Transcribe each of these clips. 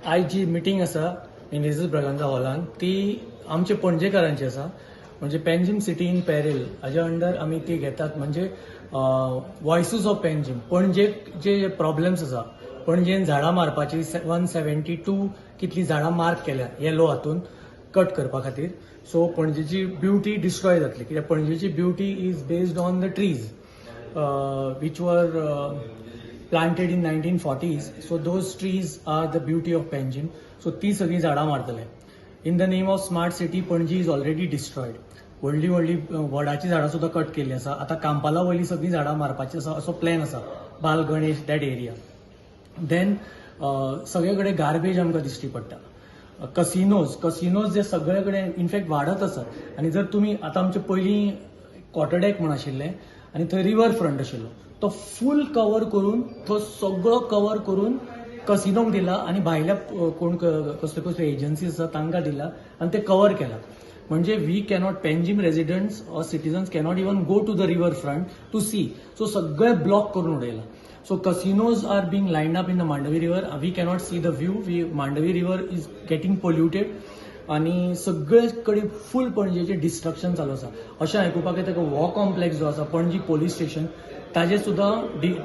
आयज जी मिटींग आसा मिनेझीस ब्रागांझा हॉलान, ती आमचे पणजेकारांची आसा. म्हणजे पेंजीम सिटी इन पेरील हाज्या अंडर आमी ती घेतात. म्हणजे voices of Panjim. पणजेक J problems आसा, पणजेन झाडां मारपाची, 172 कितली झाडां मार्क केल्या येलो हातून कट करपा खातीर. सो पणजेची ब्युटी डिस्ट्रॉय जातली, कित्याक पणजेची beauty is based on the trees which were planted in 1940s. So those trees are the beauty of Panjim. So ती सगळी झाडां मारतले. In the name of smart city, Panaji is already destroyed. व्हडली व्हडली वडाची झाडां सुद्दां कट केल्ली आसा. आतां कांपाला वयली सगळीं झाडां मारपाची आसा असो प्लॅन आसा, बाल गणेश that area. Then सगळे कडेन गार्बेज आमकां दिश्टी पडटा. कसिनोज, कसिनोज जे सगळे कडेन इनफॅक्ट वाडत आसात. आनी जर तुमी आतां आमचे पयलीं क्वॉर्टर म्हूण आशिल्लें आनी थंय रिवर फ्रंट आशिल्लो, तो फूल कवर करून, तो सगळो कवर करून कसिनोक दिला आनी भायल्या कोण कसल्यो कसल्यो एजन्सी आसा तांकां दिला आनी ते कवर केला. म्हणजे we cannot, Panjim residents or citizens cannot even go to the river front to see. So सगळे ब्लॉक करून उडयला. So casinos are being lined up in the Mandovi river. We cannot see the view. We Mandovi river is getting polluted आनी सगळे कडेन फूल पणजेचें destruction चालू आसा अशें आयकुपाक येता की हो कॉम्प्लेक्स जो आसा, पणजी पोलीस स्टेशन, ताजें सुद्दां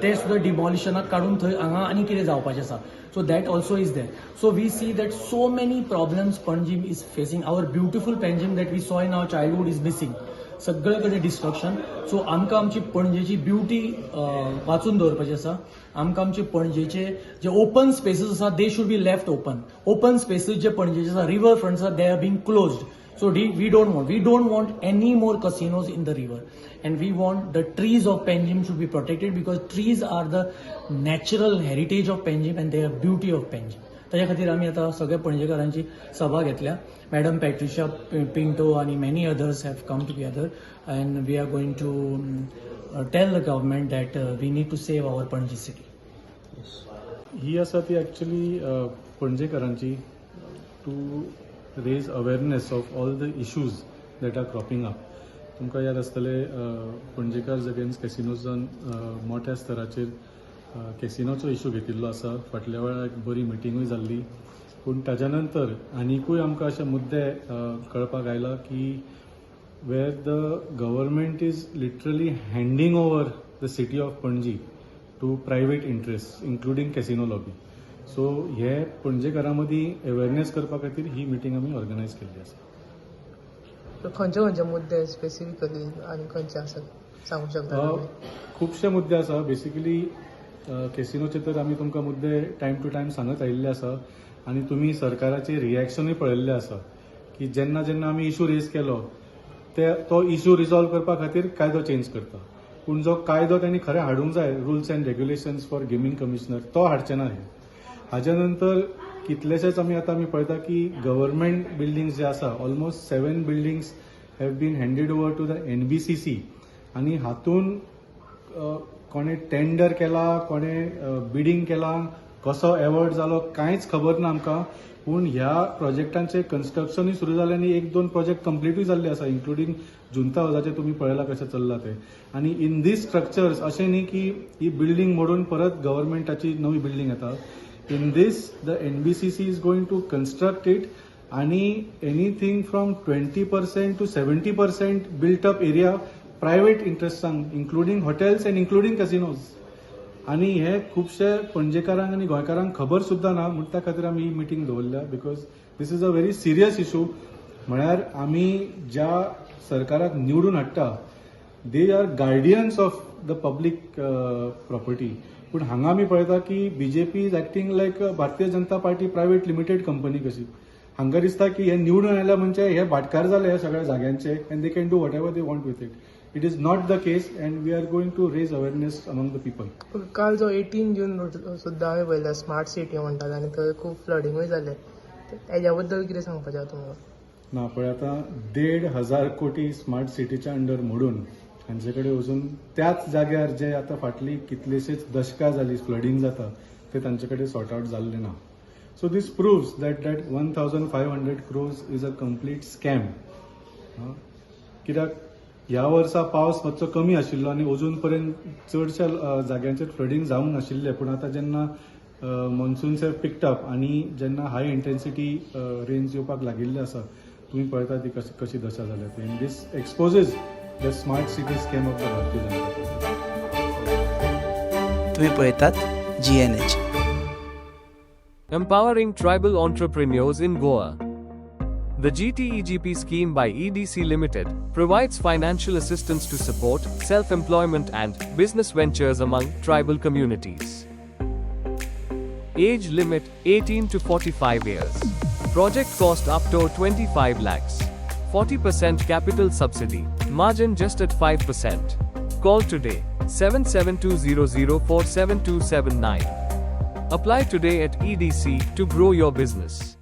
ते सुद्दां डिमॉलिशनाक काडून थंय हांगा आनी कितें जावपाचें आसा. So that also is there. So we see that so many problems Panjim is facing. Our beautiful Panjim that we saw in our childhood is missing. सगळे कडेन डिस्ट्रक्शन. सो आमकां आमची पणजेची ब्युटी वाचून दवरपाची आसा. आमकां आमचे पणजेचे जे ओपन स्पेसीस आसा, they should be left open. Open spaces जे पणजेचे आसा, रिवर फ्रंट आसा, they are being closed. So we don't want any more casinos in the river, and we want the trees of Panjim should be protected, because trees are the natural heritage of Panjim and they are beauty of Panjim. ताच्या खातीर आमी आतां सगळ्या पणजेकारांची सभा घेतल्या. Madam पॅट्रिशा Pinto आनी many others have come together and we are going to tell the government that we need to save our Panaji city. ही आसा ती actually पणजेकारांची, to raise awareness of all the issues that are cropping up. तुमकां याद आसतलें, Panjekar against कॅसिनोजान मोठ्या स्तराचेर कॅसिनोचो issue घेतिल्लो आसा. फाटल्या वेळार एक बरी मिटिंगूय जाल्ली, पूण ताज्या नंतर आनिकूय आमकां अशे मुद्दे कळपाक आयला की where the government is literally handing over the city of Panaji to private interest, including casino lobby. So हे पणजेकारां मदीं अवेरनेस करपा खातीर ही मिटींग आमी ऑर्गनायज केल्ली आसा. खंयचे खंयचे मुद्दे स्पेसिफिकली आनी खंयचे आसात, सांगू शकता तुमी? खुबशे मुद्दे आसा. बेसिकली कॅसिनोचे तर आमी तुमकां मुद्दे टायम टू टायम सांगत आयिल्ले आसा आनी तुमी सरकाराचे रिएक्शनूय पळयल्ले आसा की जेन्ना जेन्ना आमी इशू रेज केलो, ते तो इशू रिजॉल्व करपा खातीर कायदो चेंज करता. पूण जो कायदो त्यांनी खरें हाडूंक जाय, rules and regulations for gaming commissioner, तो हाडचे ना. हे हाज्या नंतर कितलेशेच आमी आतां आमी पळयता की गव्हर्मेंट बिल्डिंग्स जे आसा, almost seven buildings have been handed over to the NBCC आनी हातून कोणें टेंडर केला, कोणें बिडींग केला, कसो एवॉर्ड जालो, कांयच खबर ना आमकां. पूण ह्या प्रोजेक्टांचे कन्स्ट्रक्शनूय सुरू जालें आनी एक दोन प्रोजेक्ट कंप्लिटूय जाल्ले आसा, इन्क्लुडींग जुंता हावजाचें तुमी पळयलां कशें चल्लां तें. आनी इन these structures, अशें न्ही की ही बिल्डींग मोडून परत गव्हर्मेंटाची नवी बिल्डींग येता. In this, the NBCC is going to construct it आणि anything from 20% to 70% built up area private इंट्रस्टांक, including hotels and including casinos. आणि हे खुबशे पणजेकारांक आनी गोंयकारांक खबर सुद्दां ना. म्हूण त्या खातीर आमी ही मिटींग दवरल्या, because this is a very serious issue. म्हळ्यार आमी ज्या सरकाराक निवडून हाडटा, they are guardians of the public property. पूण हांगा आमी पळयता की BJP is acting like Bharatiya Janata Party private limited company कशी. हांगा दिसता की हे निवडून आयले म्हणजे हे भाटकार जाले ह्या सगळ्या जाग्यांचे and they can do whatever they want with it. It is not the case and we are going to raise awareness among the people. काल जो 18 जून सुद्दां हांवें पळयला, स्मार्ट सिटी म्हणटात आनी थंय खूब फ्लडिंगूय जालें. तेज्या बद्दल कितें सांगपाचें आहा तुमकां? ना, पळय, आतां 1,500 कोटी स्मार्ट सिटीच्या अंडर मोडून हांचे कडेन वचून त्याच जाग्यार जे आतां फाटली कितलेशेच दशकां जाली फ्लडींग जाता, ते तांचे कडेन सॉर्ट आउट जाल्लें ना. So this proves that 1500 crores is a complete scam. कित्याक ह्या वर्सा पावस मातसो कमी आशिल्लो आनी अजून पर्यंत चडश्या जाग्यांचेर फ्लडींग जावंक नाशिल्लें. पूण आतां जेन्ना monsoons have picked up आनी जेन्ना हाय इंटेन्सिटी रेन्स येवपाक लागिल्ले आसा, तुमी पळयता ती कशी कशी दशा जाल्या ती, and this exposes the smart city scam of the Bharatiya Janata Party. तुम्ही पळयतात GNH. Empowering tribal entrepreneurs in Goa. The GTEGP scheme by EDC Limited provides financial assistance to support self employment and business ventures among tribal communities. Age limit 18 to 45 years. Project cost up to 25 lakhs. 40% capital subsidy, margin just at 5%. Call today 77200 47279. Apply today at EDC to grow your business.